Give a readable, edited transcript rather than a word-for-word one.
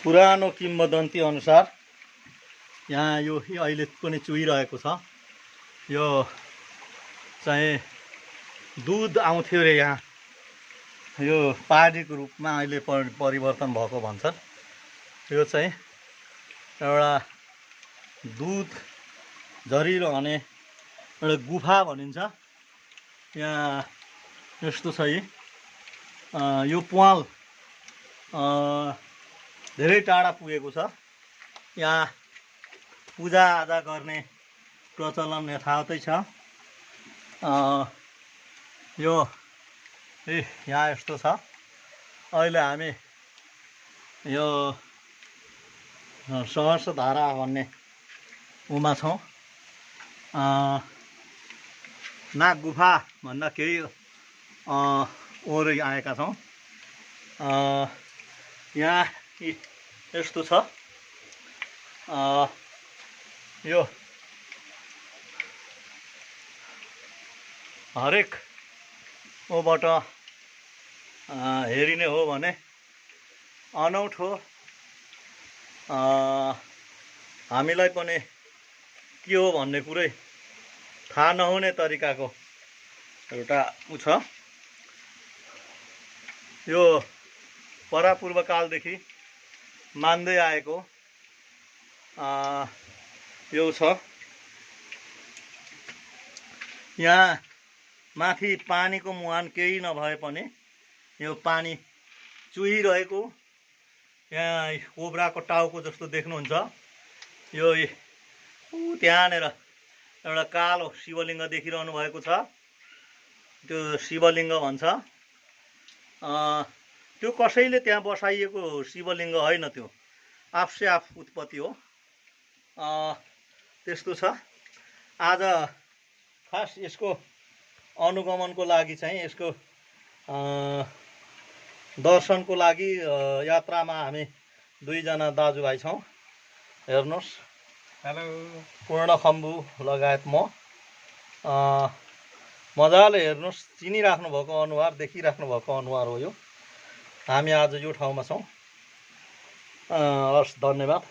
पुरानो किम्वदन्ती अनुसार यहाँ यो अहिले पनि चुहिरहेको छ। यो चाहिँ दुध आउँथ्यो रे यहाँ, यो पहाडीको रूपमा अहिले परिवर्तन भएको भन्छन्। यो चाहिँ एउटा दुध झरिलो हुने एउटा गुफा भनिन्छ। यहाँ यस्तो छ यो प्वाल धेरै टाढा पुगेको छ। यहाँ पूजाआजा गर्ने प्रचलन यथावतै छ। यो यहाँ यस्तो छ। अहिले हामी यो सहस्रधारा भन्ने उमा छौँ। नाग गुफा भन्दा केही ओरै आएका छौँ। यहाँ यस्तो छ। यो हरेक ओबाट हेरिने हो भने अनौठो, हामीलाई पनि के हो भन्ने कुरै थाहा नहुने तरिकाको एउटा उ छ। यो परापूर्वकालदेखि मान्दै आएको यो छ। यहाँ माथि पानीको मुहान केही नभए पनि यो पानी चुहिरहेको, यहाँ कोब्राको टाउको जस्तो देख्नुहुन्छ। यो त्यहाँनिर एउटा कालो शिवलिङ्ग देखिरहनु भएको छ। त्यो शिवलिङ्ग भन्छ। त्यो कसैले त्यहाँ बसाइएको शिवलिङ्ग होइन, त्यो आफसे आफ उत्पत्ति हो। त्यस्तो छ। आज खास यसको अनुगमनको लागि चाहिँ, यसको दर्शनको लागि यात्रामा हामी दुईजना दाजुभाइ छौँ। हेर्नुहोस्, हेलो, पूर्णखम्बु लगायत म। मजाले हेर्नुहोस्, चिनिराख्नु भएको अनुहार, देखिराख्नु भएको अनुहार हो यो। हामी आज यो ठाउँमा छौँ। हस्, धन्यवाद।